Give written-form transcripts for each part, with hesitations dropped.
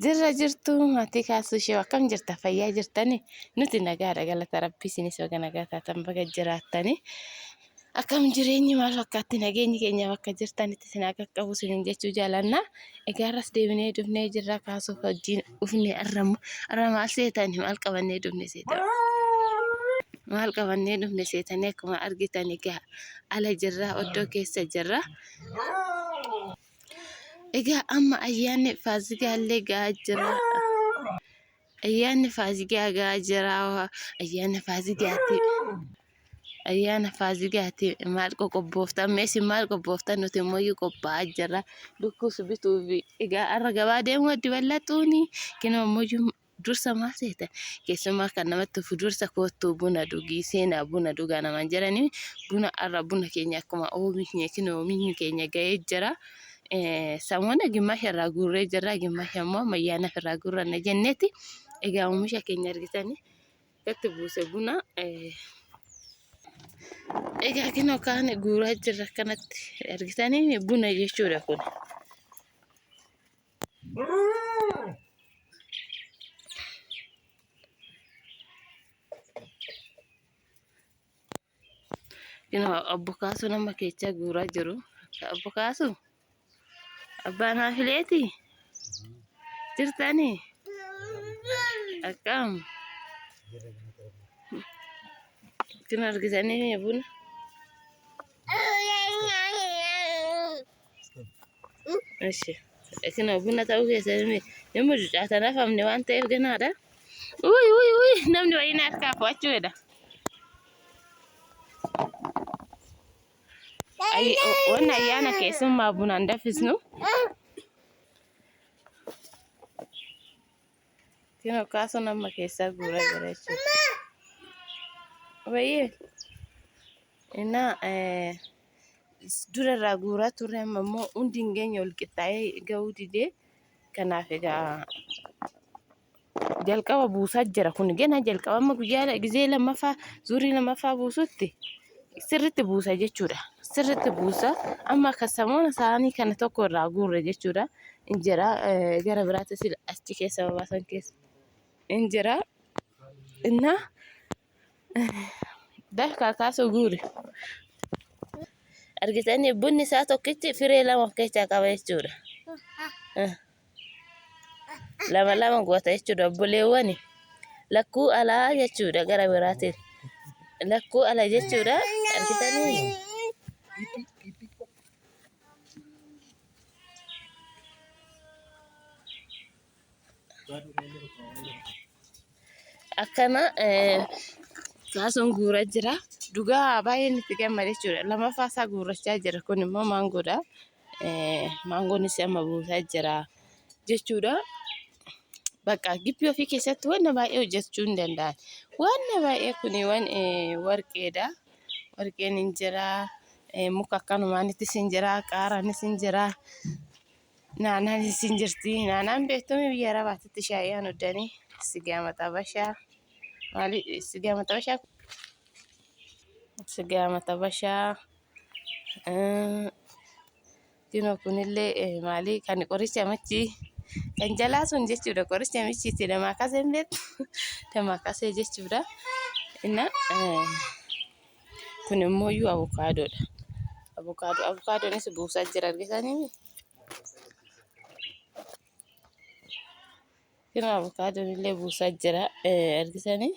Jirra jirtu maatii kaasuu ishee akkam jirta fayyaa jirtani nuti nagaadha galata rabbii isinis baga nagaa taatan baga jiraattani akkam jireenyi maal fakkaatti nageenyi keenya bakka jirtanitti isin haa qaqqabu isiniin jechuu jaalanna egaa har'as deebinee dhufnee jirra kaasuuf wajjin dhufne har'a har'a maal seetani maal qabannee dhufne seetan maal qabannee dhufne seetanii akkuma argitan egaa ala jirra oddoo keessa jirra. Egaa amma ayyaanni Faasikaa illee ga'aa jira. Ayyaanni Faasikaa ga'aa jira. Ayyaana Faasikaatti ayyaana Faasikaatti maal qoqobbooftan? Mee isin maal qophooftan? Nuti immoo iyyuu qophaa'aa jirra. Lukkuus bituuf egaa har'a gabaa deemuu addi bal'atuuni. Kinoo immoo iyyuu Dursa maal seeta? Keessumaa kan namatti dhufu dursa koottuu buna dhugii seenaa buna dhugaa namaan jedhanii buna har'a buna keenya akkuma oomishne kinoo oomishni keenya ga'ee jira. Samoona gimmaasha irraa guurree jirra. Gimmaasha immoo ammayyaanaaf irraa guurranna jenneeti. Egaa oomisha keenya argitanii gatti buuse buna. Egaa kinoo kaan guuraa jirra akkanatti argitanii buna jechuudha kun. Kinoo obbo Kaasuu nama keechaa guuraa jiru. Obbo Kaasuu abbaan haafileeti jirtanii akkam kinoo argitanii buna. Eshi. Isin buna ta'uu keessan ni mucucaatan hafamne waan ta'eef ganaadha. Uy uy uy namni wayii na harkaa fo'achuu jedha. Wanni ayyaana keessummaa bunaan danfisnu. Kinoo kaasuun amma keessaa guuraa jira jechuudha. Wayyee. Innaa dura irraa guuraa turre amma immoo hundi hin geenye wal qixxaa'ee ga'uu didee kanaaf egaa jalqaba buusaa jira kun gana jalqaba amma guyyaa gizee lammaffaa zuurii lammaffaa buusutti sirritti buusa jechuudha. Sirritti buusa amma akka samoona saanii kana tokko irraa guurre jechuudha. In jira gara biraattis achi keessa babaasan keessa in jira. Innaa dafkaa kaasuu guuri. Argitanii bunni isaa tokkichi firee lama of keessaa qaba jechuudha. Lama lama goota jechuudha obboleewwani. Lakkuu alaa jechuudha gara biraatiin. Lakkuu ala jechuudha argitanii. Akkana kaasuun guuraa jira. Dhugaa baay'een itti gammade jechuudha. Lamaffaa isaa guurrachaa jira. Kun immoo maangoodha. Maangoonis amma buusaa jira jechuudha. Bakka gibbii ofii keessatti wanna baay'ee hojjechuu hin danda'an. Wanna baay'ee kuni waan warqeedha. Warqeen hin jira. Muka akkanumaanittis hin jira. Qaaraanis hin jira. Naanaanis hin jirti. Naanaan beektuun biyya Arabaatitti shaayii aan uddanii sigaa maxabashaa. Maali sigaa maxabashaa? Sigaa maxabashaa. Kinoo kunillee maali kan qoricha machii kan jalaa sun jechuudha qoricha michiiti namaa kasee hin beektu namaa kasee jechuudha. Inna kun immoo iyyuu avokaadoodha. Avokaadoo avokaadoonis buusaa jira argitanii. Kinoo avokaadoon illee buusaa jira argitanii.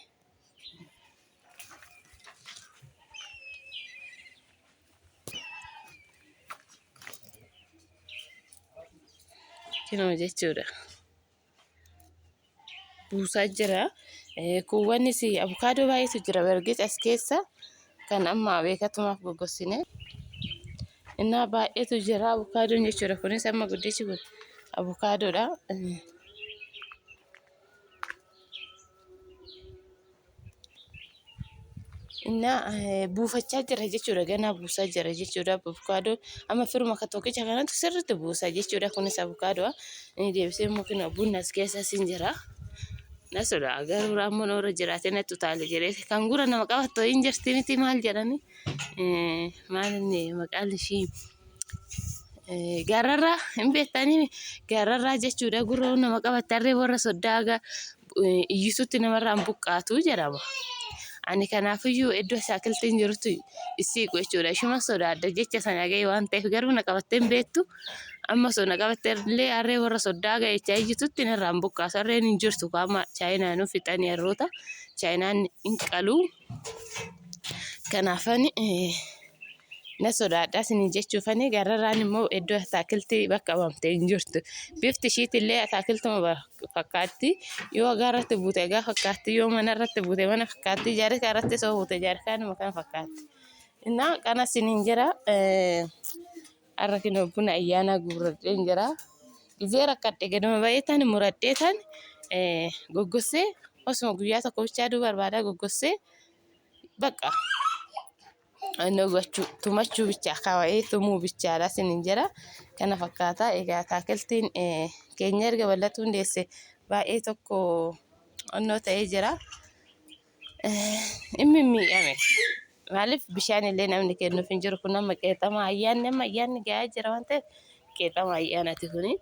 Kinoo jechuudha. Buusaa jira. Kuuwwanis abukaadoo baay'eetu jira bargis as keessa kan amma beekatumaaf goggossine. Innaa baay'eetu jira abukaadoon jechuudha. Kunis amma guddichi kun abukaadoodha. Innaa buufachaa jira jechuudha. Ganaa buusaa jira jechuudha. Abukaadoo amma firuma akka tokkicha kanatu sirriitti buusa jechuudha. Kunis abukaadoo. Inni deebisee immoo kunoo bunni as keessas hin jira. Na sodaa garuu raammoon irra jiraatee natti utaale jedhee kan gura nama qabattu hin jirti miti maal jedhani maal inni maqaan ishii Gaarrarraa hin beektanii gaarrarraa jechuudha gurra nama qabatte harree warra soddaa haga iyyisutti namarraa hin buqqaatu jedhama. Ani kanaafiyyuu iddoo saakiltiin jirutti siqu jechuudha. Ishuma sodaadha jecha sana ga'e waan ta'eef garuu na qabattee hin beektu. Amma osoo na qabatte illee harree warra soddaa haga jechaa iyyitutti narraa hin buqqaasu. Harreen hin jirtu amma chaayinaanuu fixanii harroota chaayinaan hin qalu. Kanaafani na sodaadha isiniin jechuufani gararraan immoo iddoo ataakiltii bakka qabamte hin jirtu. Bifti ishiitillee ataakiltuma fakkaatti. Yoo gaarratti buute gaa fakkaatti, yoo mana irratti buute mana fakkaatti, jaarikaa irratti soo buute jaarikaanuma kana fakkaatti. Innaa kana isiniin jira. Har'a kinoo buna ayyaanaa guurradheen jira. Gizee rakkadhe gaduma ba'ee tan muradhee tan goggossee osuma guyyaa tokko bichaa aduu barbaada goggossee bakka inni gochuu tumachuu bichaa kaawa'ee tumuu bichaadha isiniin jedha. Kana fakkaata egaa ataakiltiin keenya erga bal'atuu hundeesse baay'ee tokko onnoo ta'ee jira. Inni miidhame. Maaliif bishaan illee namni kennuuf hin jiru kun amma qeexama ayyaanni amma ayyaanni gahaa jira waan ta'eef qeexama ayyaanati kuni.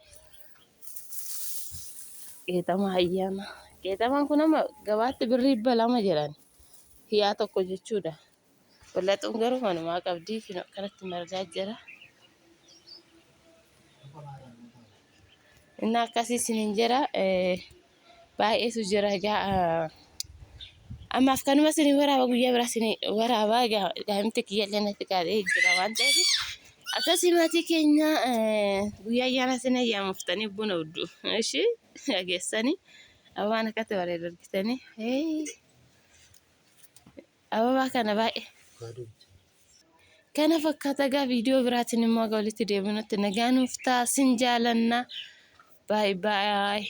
Qeexama ayyaana. Qeexamaan kun amma gabaatti birrii 200 jedhan. Hiyaa tokko jechuudha. Wallaxuun garuu manumaa qabdii kun akkanatti margaa jira. Inni akkasii isiniin jira. Baay'eetu jira egaa. Ammaaf kanuma isin waraaba guyyaa biraa isin waraabaa egaa daa'imti kiyyallee natti qaadee jira waan ta'eef. Akkasii maatii keenya guyyaa ayyaana isin ayyaamuftanii buna uddu. Ishii dhageessanii waan akkatti bareedu argitanii. Ababaa kana baay'ee. Kana fakkaata egaa viidiyoo biraatiin immoo haga walitti deebinutti nagaa nuuf ta'a sin jaalanna. Baay baay.